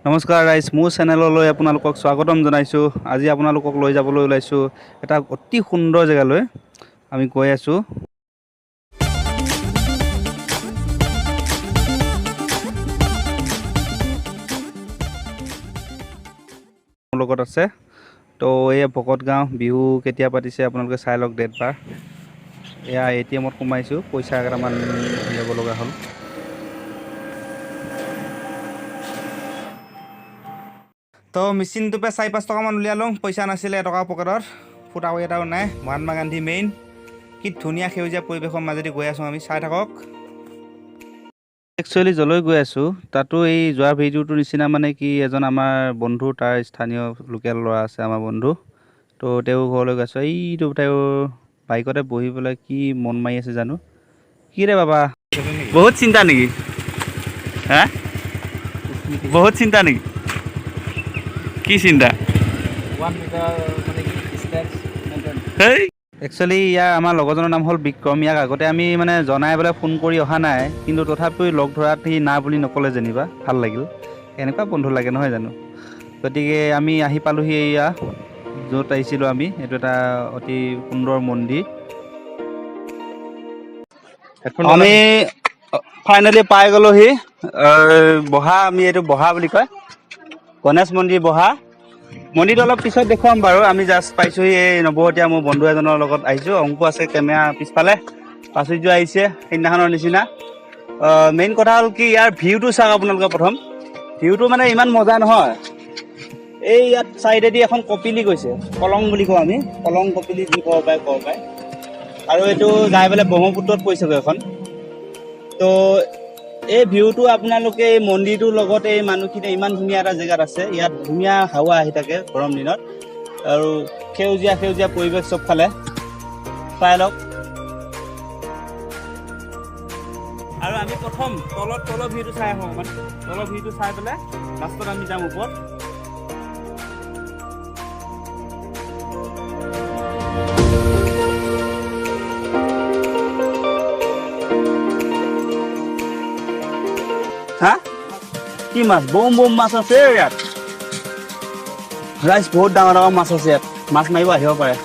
নমস্কাৰ ৰাইজ, মোৰ চেনেললৈ আপোনালোকক স্বাগতম জনাইছোঁ। আজি আপোনালোকক লৈ যাবলৈ ওলাইছোঁ এটা অতি সুন্দৰ জেগালৈ। আমি গৈ আছোঁ। মোৰ লগত আছে। তো এয়া ভকত গাঁও, বিহু কেতিয়া পাতিছে আপোনালোকে চাই লওক ডেট বাৰ। এয়া এ.টি.এমত সোমাইছোঁ, পইচা কেইটামান উলিয়াব লগা হ'ল। তো মেচিনটোৰ পৰা 4-5 টকামান উলিয়ালোঁ। পইচা নাছিলে এটকা পকেটত, ফুটাও এটাও নাই। মহাত্মা গান্ধী মেইন। কি ধুনীয়া সেউজীয়া পৰিৱেশৰ মাজেদি গৈ আছোঁ আমি, চাই থাকক। একচুৱেলি যলৈ গৈ আছোঁ তাতো এই যোৱা ভিডিঅ'টোৰ নিচিনা, মানে কি, এজন আমাৰ বন্ধু, তাৰ স্থানীয় লোকেল ল'ৰা আছে আমাৰ বন্ধু। তো তেওঁৰ ঘৰলৈ গৈ আছোঁ। এইটো তেওঁৰ বাইকতে বহি পেলাই কি মন মাৰি আছে জানো। কি ৰে বাবা, বহুত চিন্তা নেকি? হা, বহুত চিন্তা নেকি? কি চিন্তা? 1 মিটাৰ মানে কি ডিষ্টেঞ্চ মেইনটেইন। হেই, একচুৱেলি ইয়াৰ আমাৰ লগৰজনৰ নাম হ'ল বিক্ৰম। ইয়াক আগতে আমি মানে জনাই পেলাই ফোন কৰি অহা নাই, কিন্তু তথাপিও লগ ধৰাত সি না বুলি নক'লে যেনিবা। ভাল লাগিল, এনেকুৱা বন্ধু লাগে নহয় জানো? গতিকে আমি আহি পালোহি এয়া য'ত আহিছিলোঁ আমি। এইটো এটা অতি সুন্দৰ মন্দিৰ। আমি ফাইনেলি পাই গ'লোহি বহা। আমি এইটো বহা বুলি কয়, গণেশ মন্দিৰ বহা। মন্দিৰটো অলপ পিছত দেখুৱাম বাৰু। আমি জাষ্ট পাইছোহি। এই নৱহতীয়া মোৰ বন্ধু এজনৰ লগত আহিছোঁ। অংকু আছে কেমেৰা পিছফালে, প্ৰাচুৰ্য আহিছে সেইদিনাখনৰ নিচিনা। মেইন কথা হ'ল কি, ইয়াৰ ভিউটো চাওক আপোনালোকে প্ৰথম। ভিউটো মানে ইমান মজা নহয়। এই ইয়াত চাইডেদি এখন কপিলি গৈছে, কলং বুলি কওঁ আমি, কলং কপিলি যি ক'ব পাৰে ক'ব পাৰে। আৰু এইটো যাই পেলাই ব্ৰহ্মপুত্ৰত পৰিছেগৈ এখন। তো এই ভিউটো আপোনালোকে, এই মন্দিৰটোৰ লগত এই মানুহখিনি ইমান ধুনীয়া এটা জেগাত আছে। ইয়াত ধুনীয়া হাৱা আহি থাকে গৰম দিনত আৰু সেউজীয়া সেউজীয়া পৰিৱেশ চবফালে, চাই লওক। আৰু আমি প্ৰথম তলত তলৰ ভিউটো চাই আহোঁ অকণমান। তলৰ ভিউটো চাই পেলাই লাষ্টত আমি যাম ওপৰত। হা, কি মাছ? বম বম মাছ আছে ইয়াত ৰাইজ। বহুত ডাঙৰ ডাঙৰ মাছ আছে ইয়াত। মাছ মাৰিব আহিব পাৰে।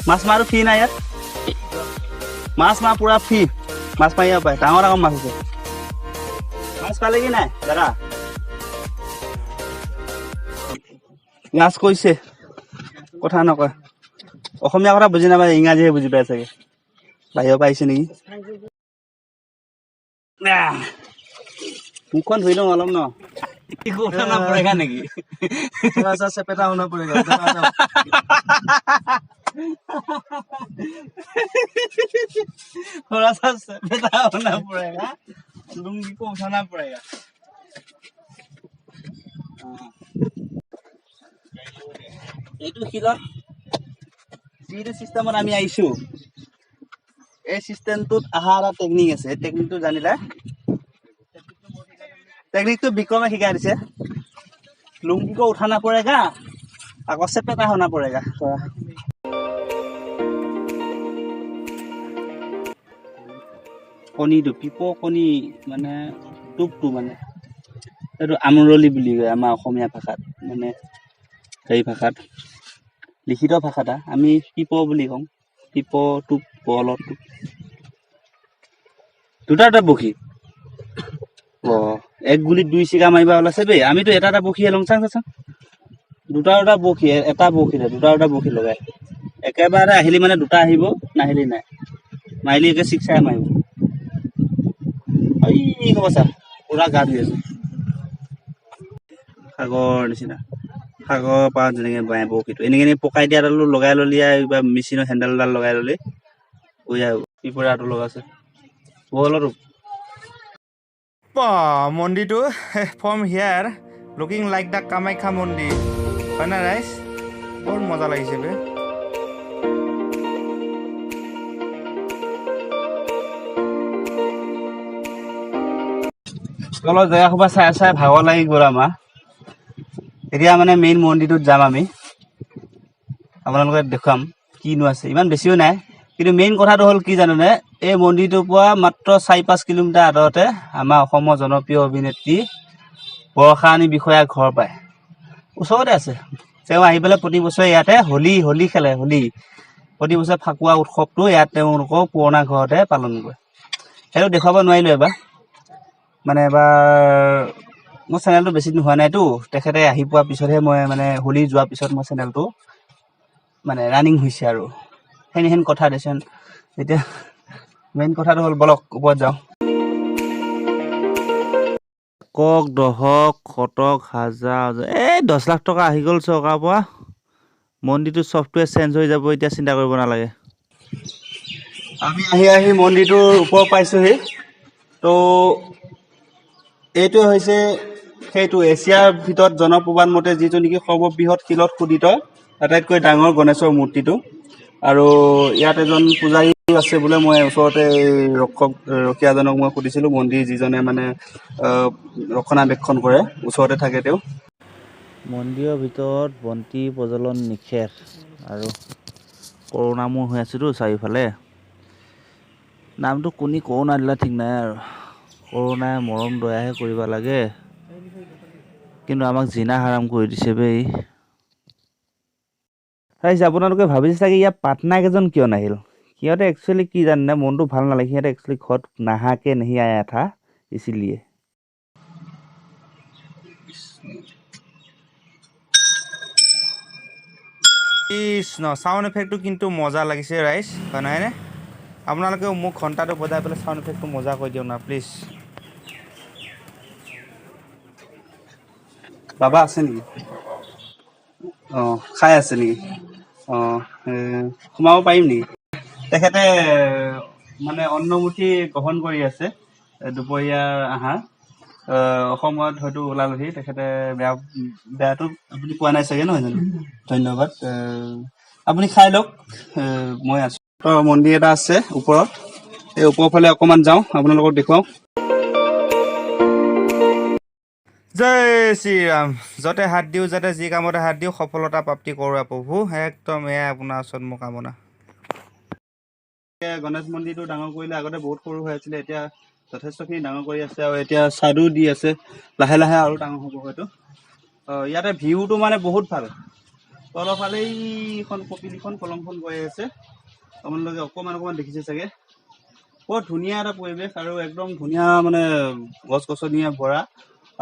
মাছ মাৰো ফ্ৰী নাই ইয়াত। মাছ মাৰ পুৰা ফ্ৰী, মাছ মাৰিব পাৰে। ডাঙৰ ডাঙৰ মাছ আছে। মাছ পালে কি নাই দাদা? মাছ কৈছে, কথা নকয়। অসমীয়া কথা বুজি নাপায়, ইংৰাজীহে বুজি পায় চাগে। বাহিৰৰ পৰা আহিছে নেকি? আহ, মুখখন ধুই লওঁ অলপ ন। উঠাना पड़ेगा নেকি? थोड़ा सा चपेटा होना पड़ेगा, इधर आ जाओ। थोड़ा सा चपेटा होना पड़ेगा, लुंगी को उठाना पड़ेगा। এইটো শিলত যিটো চিষ্টেমত আমি আহিছো, এই চিষ্টেমটোত অহা এটা টেকনিক আছে। সেই টেকনিকটো জানিলে, টেকনিকটো বিক্ৰমে শিকাই দিছে। लुंगी को उठाना पड़ेगा, আকৌ চেপেটা होना पड़ेगा थोड़ा। কণীটো পিপ কণী মানে টোপটো, মানে এইটো আমৰলি বুলি কয় আমাৰ অসমীয়া ভাষাত, মানে হেৰি ভাষাত, লিখিত ভাষাত আমি পিপ বুলি কওঁ। পিপ টোপ, বলৰ টোপ। দুটা দুটা বৰশী। অ, এক গুলিত দুই চিকা মাৰিবা ওলাইছে বে। আমিতো এটা এটা বৰশীহে লওঁ। চাং চাং, দুটা দুটা বৰশী, এটা বৰশীতে দুটা দুটা বৰশী লগাই। একেবাৰে আহিলি মানে দুটা আহিব, নাহিলি নাই। মাৰিলি একে চিকচাই মাৰিব। এই ক'ব চা, পুৰা গা ধুই আছে সাগৰ নিচিনা। সাগৰৰ পাৰত যেনেকে বাই বৰশীটো এনেকে এনেকে পকাই দিয়াডালো লগাই ললি আৰু কিবা মেচিনৰ হেণ্ডেলডাল লগাই ললি, উয়াই পিপৰাটো লগাইছে বলতো। মন্দিৰটো from here looking like the Kamakhya মন্দিৰ, হয় না ৰাইজ? বহুত মজা লাগিছে বে। তলৰ জেগা সোপা চাই চাই ভাগৰ লাগি গ'ল আমাৰ। এতিয়া মানে মেইন মন্দিৰটোত যাম আমি, আপোনালোকে দেখুৱাম কিনো আছে। ইমান বেছিও নাই, কিন্তু মেইন কথাটো হ'ল কি জানেনে? এই মন্দিৰটোৰ পৰা মাত্ৰ 4-5 কিলোমিটাৰ আঁতৰতে আমাৰ অসমৰ জনপ্ৰিয় অভিনেত্ৰী বৰষাৰাণী বিষয়া ঘৰ পায়, ওচৰতে আছে। তেওঁ আহি পেলাই প্ৰতি বছৰে ইয়াতে হোলী হোলী খেলে। হোলী প্ৰতি বছৰে ফাকুৱা উৎসৱটো ইয়াত তেওঁলোকৰ পুৰণা ঘৰতে পালন কৰে। সেইটো দেখুৱাব নোৱাৰিলোঁ এবাৰ, মানে এবাৰ মোৰ চেনেলটো বেছি দিন হোৱা নাইতো। তেখেতে আহি পোৱাৰ পিছতহে মই মানে হোলী যোৱাৰ পিছত মই চেনেলটো মানে ৰানিং হৈছে আৰু সেনেহেন কথা দেচোন। এতিয়া মেইন কথাটো হ'ল, বলক ওপৰত যাওঁ। একক, দশক, শতক, হাজাৰ, এই 10 লাখ টকা আহি গ'ল চৰকাৰৰ পৰা। মন্দিৰটো ছফ্টৱেৰ চেঞ্জ হৈ যাব, এতিয়া চিন্তা কৰিব নালাগে। আমি আহি আহি মন্দিৰটোৰ ওপৰ পাইছোহি। তো এইটোৱে হৈছে সেইটো এছিয়াৰ ভিতৰত জনপ্ৰবাদ মতে যিটো নেকি সৰ্ববৃহৎ শিলত খোদিত আটাইতকৈ ডাঙৰ গণেশৰ মূৰ্তিটো। আৰু ইয়াত এজন পূজাৰী আছে বোলে। মই ওচৰতে এই ৰক্ষক ৰখীয়াজনক মই সুধিছিলোঁ, মন্দিৰ যিজনে মানে ৰক্ষণাবেক্ষণ কৰে, ওচৰতে থাকে তেওঁ। মন্দিৰৰ ভিতৰত বন্তি প্ৰজ্বলন নিষেধ আৰু কৰোণাময় হৈ আছেতো চাৰিওফালে। নামটো কোনি কৰোণা দিলে ঠিক নাই আৰু। কৰোণাই মৰম দয়াহে কৰিব লাগে, কিন্তু আমাক জিনা হাৰাম কৰি দিছে বে ই। ৰাইজ, আপোনালোকে ভাবিছে চাগে ইয়াত পাৰ্টনাৰ কেইজন কিয় নাহিল। সিহঁতে একচুৱেলি কি জানেনে, মনটো ভাল নালাগে। সিহঁতে একচুৱেলি ঘৰত नहा के नहीं आया था, इसीलिए। কৃষ্ণ, চাউণ্ড এফেক্টটো কিন্তু মজা লাগিছে ৰাইজ, হয় নহয়নে? আপোনালোকেও মোক ঘণ্টাটো বজাই পেলাই চাউণ্ড এফেক্টটো মজা কৰি দিয়ক না প্লিজ। বাবা আছে নেকি? অঁ, খাই আছে নেকি? অঁ, সোমাব পাৰিম নেকি? তেখেতে মানে অন্নমুঠি গ্ৰহণ কৰি আছে, দুপৰীয়াৰ আহাৰ। অসমত হয়তো ওলালহি তেখেতে। বেয়াটো আপুনি পোৱা নাই চাগে, নহয় জানো? ধন্যবাদ। আপুনি খাই লওক, মই আছো। মন্দিৰ এটা আছে ওপৰত, এই ওপৰৰ ফালে অকণমান যাওঁ, আপোনালোকক দেখুৱাওঁ। জয় শ্ৰীৰাম। য'তে হাত দিওঁ, যাতে যি কামতে হাত দিওঁ, সফলতা প্ৰাপ্তি কৰোঁ প্ৰভু, একদম এয়াই আপোনাৰ ওচৰত মোৰ কামনা। গণেশ মন্দিৰটো ডাঙৰ কৰিলে। আগতে বহুত সৰু হৈ আছিলে, এতিয়া যথেষ্টখিনি ডাঙৰ কৰি আছে আৰু এতিয়া চাদো দি আছে। লাহে লাহে আৰু ডাঙৰ হ'ব হয়তো। ইয়াতে ভিউটো মানে বহুত ভাল। তলফালে এইখন কপিলিখন কলংখন গৈ আছে, আপোনালোকে অকণমান অকণমান দেখিছে চাগে। বৰ ধুনীয়া এটা পৰিৱেশ আৰু একদম ধুনীয়া মানে গছ গছনিয়ে ভৰা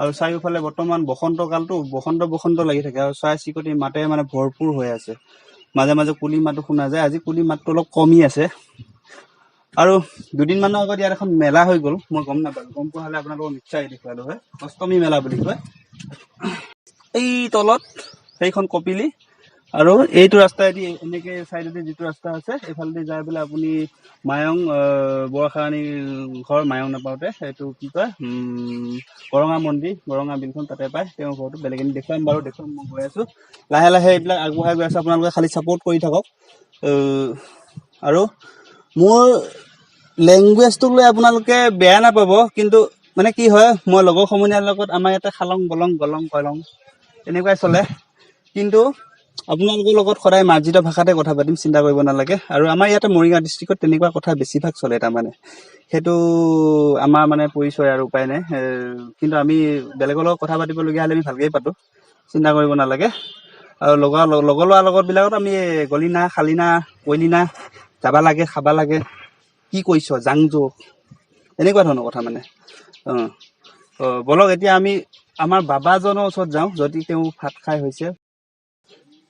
আৰু চাৰিওফালে বৰ্তমান বসন্ত কালটো, বসন্ত বসন্ত লাগি থাকে আৰু চৰাই চিৰিকটিৰ মাতে মানে ভৰপূৰ হৈ আছে। মাজে মাজে কুলি মাতো শুনা যায়। আজি কুলি মাতটো অলপ কমি আছে। আৰু দুদিনমানৰ আগত ইয়াত এখন মেলা হৈ গ'ল, মই গম নাপালোঁ। গম পোৱা হ'লে আপোনালোকক নিশ্চয় দেখুৱালো হয়। অষ্টমী মেলা বুলি কয়। এই তলত সেইখন কপিলি আৰু এইটো ৰাস্তাইদি এনেকে চাইডতে যিটো ৰাস্তা আছে, এইফালেদি যাই পেলাই আপুনি মায়ং বৰষাৰাণীৰ ঘৰ মায়ং নাপাওঁতে সেইটো কি কয়, গৰঙা মন্দিৰ, গৰঙা বিলখন তাতে পায় তেওঁৰ ঘৰটো। বেলেগ এদিন দেখুৱাম বাৰু, দেখুৱাম। মই গৈ আছো লাহে লাহে, এইবিলাক আগবঢ়াই গৈ আছো। আপোনালোকে খালি ছাপোৰ্ট কৰি থাকক। আৰু মোৰ লেংগুৱেজটোক লৈ আপোনালোকে বেয়া নাপাব, কিন্তু মানে কি হয়, মই লগৰ সমনীয়াৰ লগত আমাৰ ইয়াতে খালং বলং গলং কলং তেনেকুৱাই চলে। কিন্তু আপোনালোকৰ লগত সদায় মাৰ্জিত ভাষাতে কথা পাতিম, চিন্তা কৰিব নালাগে। আৰু আমাৰ ইয়াতে মৰিগাঁও ডিষ্ট্ৰিক্টত তেনেকুৱা কথা বেছিভাগ চলে, তাৰমানে সেইটো আমাৰ মানে পৰিচয় আৰু উপায় নাই। কিন্তু আমি বেলেগৰ লগত কথা পাতিবলগীয়া হ'লে আমি ভালকেই পাতোঁ, চিন্তা কৰিব নালাগে। আৰু লগৰ লগৰ ল'ৰাৰ লগত বিলাকত আমি গলি না, খালি না, কৰিলি না, যাবা লাগে, খাবা লাগে, কি কৰিছ, জাংজো, এনেকুৱা ধৰণৰ কথা মানে। অঁ অঁ ব'লক এতিয়া আমি আমাৰ বাবাজনৰ ওচৰত যাওঁ, যদি তেওঁ ভাত খাই হৈছে।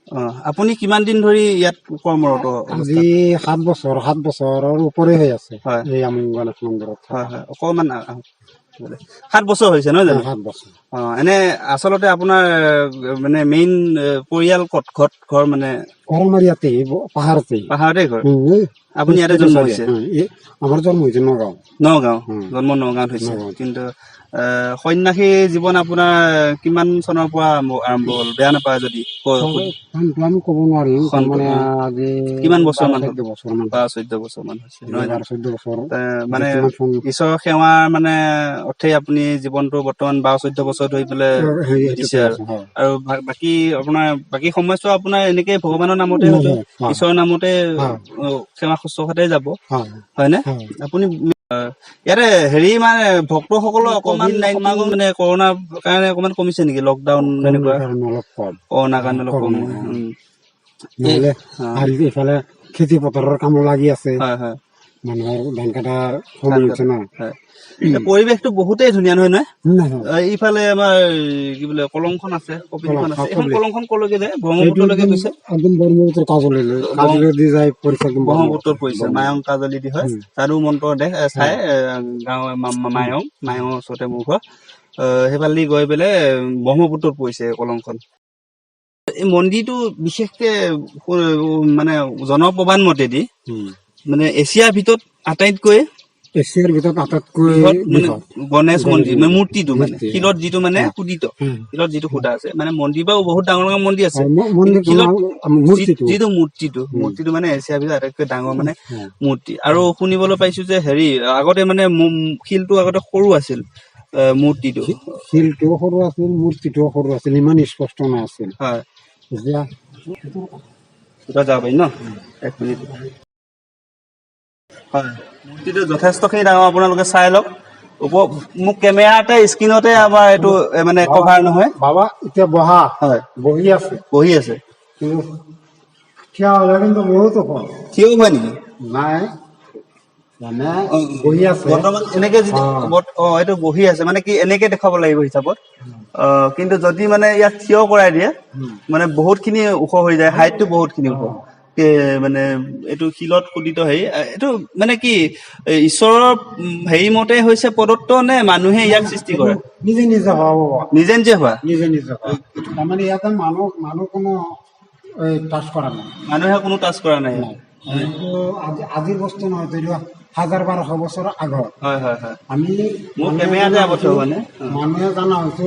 অঁ, আপুনি কিমান দিন ধৰি ইয়াত কৰ্মৰত? আজি 7 বছৰ, 7 বছৰৰ ওপৰে হৈ আছে। হয়। এই আমি গণেশ মন্দিৰত। হয় হয়, অকণমান আহক। 7 বছৰ হৈছে নহয় জানো? 7 বছৰ। অঁ, এনে আচলতে আপোনাৰ মানে মেইন পৰিয়াল ক'ত, ঘৰত ঘৰ মানে? ঘৰ আমাৰ ইয়াতে পাহাৰতে। পাহাৰতে ঘৰ। আপুনি ইয়াতে জন্ম হৈছে? আমাৰ জন্ম হৈছে নগাঁও। নগাঁও। জন্ম নগাঁৱত হৈছে। নগাঁৱত। কিন্তু সন্যাসী জীৱন আপোনাৰ কিমান চনৰ পৰা আৰম্ভ হ'ল, বেয়া নাপায় যদি সনটো আমি ক'ব নোৱাৰিম। সনটো, মানে আজি কিমান বছৰ মান হ'ল? 14 বছৰ মান। 12-14 বছৰ মান হৈছে নহয় জানো? 12-14 বছৰ। মানে কিমান চন ঈশ্বৰৰ সেৱাৰ মানে অৰ্থে আপুনি জীৱনটো বৰ্তমান 12-14 বছৰ ধৰি পেলাই দিছে আৰু। হয়। আৰু বাকী আপোনাৰ বাকী সময়ছোৱা আপোনাৰ এনেকে ভগৱানৰ নামতে হয়তো হয়। ঈশ্বৰৰ নামতে হয়। সেৱা শুশ্ৰূষাতে যাব, হয়। হয়নে? হয়। আপুনি ইয়াতে হেৰি মানে ভক্তসকলৰ অকমান সমাগম মানে কৰোণাৰ কাৰণে অকমান কমিছে নেকি, লকডাউন এনেকুৱা? কাৰণে অলপ কম। কৰোণাৰ কাৰণে অলপ কম। কম। নহ'লে আৰু ইফালে খেতি পথাৰৰ কামো লাগি আছে। হয় হয় মানুহৰ ধান কটাৰ সময় হৈছে না। হয়, এই পৰিৱেশটো বহুতেই ধুনীয়া, নহয় নহয়? নহয়। এইফালে আমাৰ কি বোলে কলংখন আছে, কপিলীখন আছে। এইখন কপিলী। কলংখন কলৈকে যায়? ব্ৰহ্মপুত্ৰলৈকে গৈছে। একদম ব্ৰহ্মপুত্ৰ কাজলৈ কাজলৈ দি যায় পৰিছে একদম। ব্ৰহ্মপুত্ৰত পৰিছে, মায়ং কাজলি দি হয়। যাদু মন্ত্ৰ দেশ চাই গাঁও মায়ং, মায়ঙৰ ওচৰতে মোৰ ঘৰ। সেইফালেদি গৈ পেলাই ব্ৰহ্মপুত্ৰত পৰিছে এই কলংখন। এই মন্দিৰটো বিশেষকে মানে জনপ্ৰবাদ মতেদি মানে এছিয়াৰ ভিতৰত আটাইতকৈ এছিয়াৰ ভিতৰত আটাইতকৈ বৃহৎ মানে বৃহৎ গণেশ মন্দিৰ, মানে মূৰ্তিটো মানে মূৰ্তি। শিলত যিটো মানে খোদিত, শিলত যিটো খুদা আছে, মানে মন্দিৰ বাৰু বহুত ডাঙৰ ডাঙৰ মন্দিৰ আছে, মন্দিৰ শিলত মূৰ্তিটো যিটো মূৰ্তিটো মানে এছিয়াৰ ভিতৰত আটাইতকৈ ডাঙৰ মানে মূৰ্তি। আৰু শুনিবলৈ পাইছো যে হেৰি আগতে মানে শিলটো আগতে সৰু আছিল, মূৰ্তিটো। শিলটোও সৰু আছিল, মূৰ্তিটোও সৰু আছিল, ইমান স্পষ্ট নাছিল। হয়। এতিয়া ভিতৰত যাব পাৰি ন? এক মিনিট। হয়, মূৰ্তিটো যথেষ্টখিনি ডাঙৰ, আপোনালোকে চাই লওক। ওপৰ মোক কেমেৰাতে স্ক্ৰীণতে আমাৰ এইটো মানে কভাৰ নহয়। বাবা এতিয়া বহা হয়। বহি আছে। বহি আছে। কিন্তু থিয় হলে কিন্তু বহুত ওখ। থিয় হয় নেকি? নাই, মানে বহি আছে। বৰ্তমান এনেকে যদি অ এইটো বহি আছে মানে কি এনেকে দেখুৱাব লাগিব হিচাপত। কিন্তু যদি মানে ইয়াক থিয় কৰাই দিয়ে, মানে বহুত খিনি ওখ হৈ যায়, হাইটটো বহুত খিনি ওখ। মানে এইটো শিলত খোদিত হেৰি, এইটো মানে কি ঈশ্বৰৰ হেৰি মতে হৈছে প্ৰদত্ত নে মানুহে ইয়াক সৃষ্টি কৰে? নিজে নিজে হোৱা বাবা। নিজে নিজে হোৱা? নিজে নিজে হোৱা, তাৰমানে ইয়াতে মানুহ কোনো টাচ কৰা নাই। মানুহে কোনো টাচ কৰা নাই। এইটো আজিৰ বস্তু নহয়, ধৰি লোৱা 1000-1200 বছৰ আগৰ। হয় হয় হয় আমি মোৰ মানুহে কেমেৰাতে জানা আবদ্ধ হৈছো, মানে। মানুহে জানা হৈছো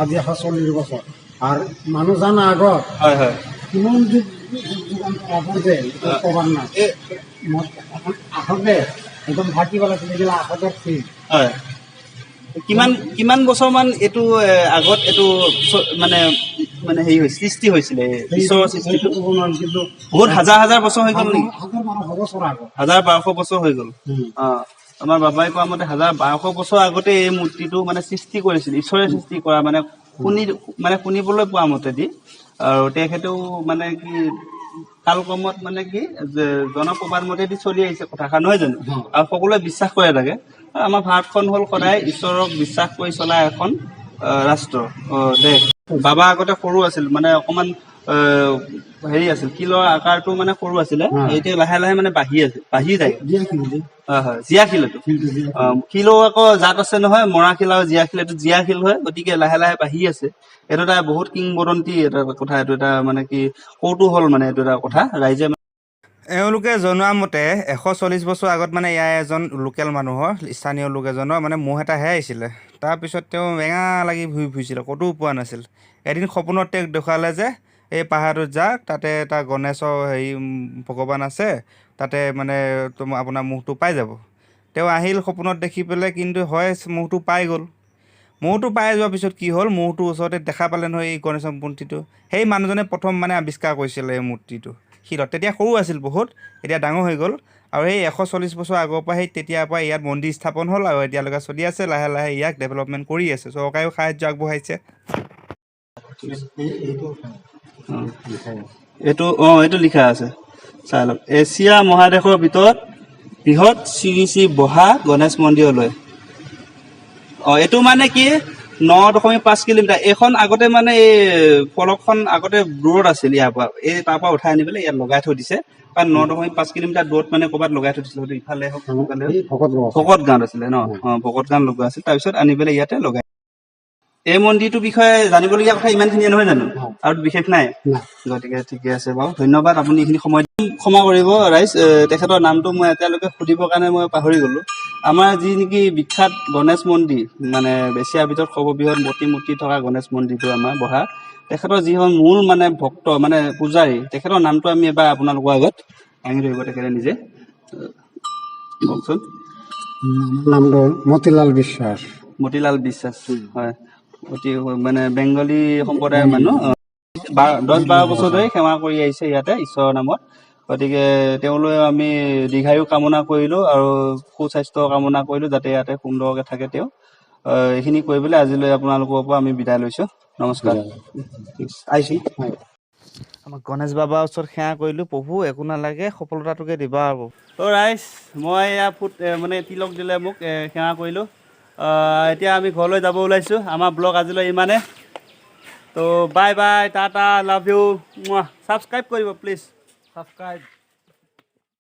আজি 140 বছৰ, আৰু মানুহ জানা আগত হয় হয় কিমান যুগ যুগান্তৰ আগৰ যে এইটো কবাৰ নাই। আহোঁতে একদম থাকি পেলাইছিল এইগিলা আহোঁতে ঠিক। হয়, কিমান কিমান বছৰমান এইটো আগত এইটো মানে মানে হেৰি হৈছে, সৃষ্টি হৈছিলে, এই ঈশ্বৰৰ সৃষ্টিটো? সেইটো ক'ব নোৱাৰিম, কিন্তু বহুত হাজাৰ হাজাৰ বছৰ হৈ গ'ল নেকি? 1000-1200 বছৰ আগত। 1000-1200 বছৰ হৈ গ'ল। আমাৰ বাবাই কোৱা মতে 1000-1200 বছৰ আগতে এই মূৰ্তিটো মানে সৃষ্টি কৰিছিল, ঈশ্বৰে সৃষ্টি কৰা মানে শুনি মানে শুনিবলৈ পোৱা মতেদি। আৰু তেখেতেও মানে কি কালক্ৰমত মানে কি যে জনপ্ৰবাদ মতেদি চলি আহিছে কথাষাৰ, নহয় জানো? আৰু সকলোৱে বিশ্বাস কৰে থাকে। আৰু আমাৰ ভাৰতখন হ'ল সদায় ঈশ্বৰক বিশ্বাস কৰি চলা এখন ৰাষ্ট্ৰ, দেশ। বাবা আগতে সৰু আছিল, মানে অকমান হেৰি আছিল, শিলৰ আকাৰটো মানে সৰু আছিলে। এতিয়া লাহে লাহে মানে বাঢ়ি আছে, বাঢ়ি যায়। জীয়া শিল যে। হয় হয়, জীয়া শিল এইটো। শিলটো জীয়া। শিলো আকৌ জাত আছে নহয়, মৰা শিল আৰু জীয়া শিল। এইটো জীয়া শিল হয়, গতিকে লাহে লাহে বাঢ়ি আছে। এইটো এটা বহুত কিংবদন্তি এটা কথা, এইটো এটা মানে কি কৌতূহল, মানে এইটো এটা কথা ৰাইজে। এওঁলোকে জনোৱা মতে 140 বছৰ আগত মানে ইয়াৰ এজন লোকেল মানুহৰ, স্থানীয় লোক এজনৰ মানে ম'হ এটা হেৰাইছিলে। তাৰপিছত তেওঁ বেঙা লাগি ঘূৰি ফুৰিছিলে, ক'তো পোৱা নাছিল। এদিন সপোনত তেওঁক দেখুৱালে যে এই পাহাৰটোত যাওক, তাতে এটা গণেশৰ হেৰি ভগৱান আছে, তাতে মানে তোমাৰ আপোনাৰ ম'হটো পাই যাব। তেওঁ আহিল সপোনত দেখি পেলাই, কিন্তু হয় ম'হটো পাই গ'ল। ম'হটো পাই যোৱাৰ পিছত কি হ'ল, ম'হটোৰ ওচৰতে দেখা পালে নহয় এই গণেশৰ মূৰ্তিটো। সেই মানুহজনে প্ৰথম মানে আৱিষ্কাৰ কৰিছিলে এই মূৰ্তিটো শিলত। তেতিয়া সৰু আছিল বহুত, এতিয়া ডাঙৰ হৈ গ'ল। আৰু সেই 140 বছৰ আগৰ পৰা, সেই তেতিয়াৰ পৰা ইয়াত মন্দিৰ স্থাপন হ'ল আৰু এতিয়ালৈকে চলি আছে। লাহে লাহে ইয়াক ডেভেলপমেণ্ট কৰি আছে, চৰকাৰেও সাহাৰ্য আগবঢ়াইছে। এইটো এইটো এইটো লিখা আছে, চাই লওক। এছিয়া মহাদেশৰ ভিতৰত বৃহৎ শ্ৰী শ্ৰী বহা গণেশ মন্দিৰলৈ। এইটো মানে কি 9.5 কিলোমিটাৰ। এইখন আগতে মানে এই ফলকখন আগতে দূৰত আছিল ইয়াৰ পৰা, এই তাৰ পৰা উঠাই আনি পেলাই ইয়াত লগাই থৈ দিছে। কাৰণ 9.5 কিলোমিটাৰ দূৰত মানে ক'ৰবাত লগাই থৈ দিছিলে, হয়তো ইফালে হওক সিফালে হওক। এই ভকত গাঁও। ভকত গাঁৱত আছিলে ন? ভকত গাঁৱত লগোৱা আছিল, তাৰপিছত আনি পেলাই ইয়াতে লগাই। এই মন্দিৰটোৰ বিষয়ে জানিবলগীয়া কথা ইমানখিনিয়ে, নহয় জানো? আৰু বিশেষ নাই। নাই। গতিকে ঠিকে আছে বাৰু, ধন্যবাদ আপুনি এইখিনি সময়। ক্ষমা কৰিব ৰাইজ, তেখেতৰ নামটো মই এতিয়ালৈকে সুধিবৰ কাৰণে মই পাহৰি গলো। আমাৰ যি নেকি বিখ্যাত গণেশ মন্দিৰ, মানে এছিয়াৰ ভিতৰত সৰ্ববৃহৎ প্ৰতিমূৰ্তি থকা গণেশ মন্দিৰটো আমাৰ বহা, তেখেতৰ যিখন মূল মানে ভক্ত মানে পূজাৰী, তেখেতৰ নামটো আমি এবাৰ আপোনালোকৰ আগত দাঙি ধৰিব তেখেতে নিজে। কওকচোন। আমাৰ নামটো মতিলাল বিশ্বাস। মতিলাল বিশ্বাস, হয়, অতি মানে বেংগলী সম্প্ৰদায়ৰ মানুহ। 10-12 বছৰ ধৰি সেৱা কৰি আহিছে ইয়াতে ঈশ্বৰৰ নামত। গতিকে তেওঁলৈ আমি দীৰ্ঘায়ু কামনা কৰিলোঁ আৰু সুস্বাস্থ্য কামনা কৰিলোঁ, যাতে ইয়াতে সুন্দৰকৈ থাকে তেওঁ। এইখিনি কৰি পেলাই আজিলৈ আপোনালোকৰ পৰা আমি বিদায় লৈছোঁ। নমস্কাৰ। আহিছোঁ। আমাৰ গণেশ বাবাৰ ওচৰত সেৱা কৰিলোঁ, প্ৰভু একো নালাগে, সফলতাটোকে দিবা আৰু। তো ৰাইজ, মই এয়া ফুট মানে তিলক দিলে মোক, সেৱা কৰিলোঁ। এতিয়া আমি ঘৰলৈ যাব ওলাইছোঁ। আমাৰ ব্লগ আজিলৈ ইমানে। তো bye bye, tata, love you. Subscribe কৰিব প্লিজ। ছাবস্ক্ৰাইব।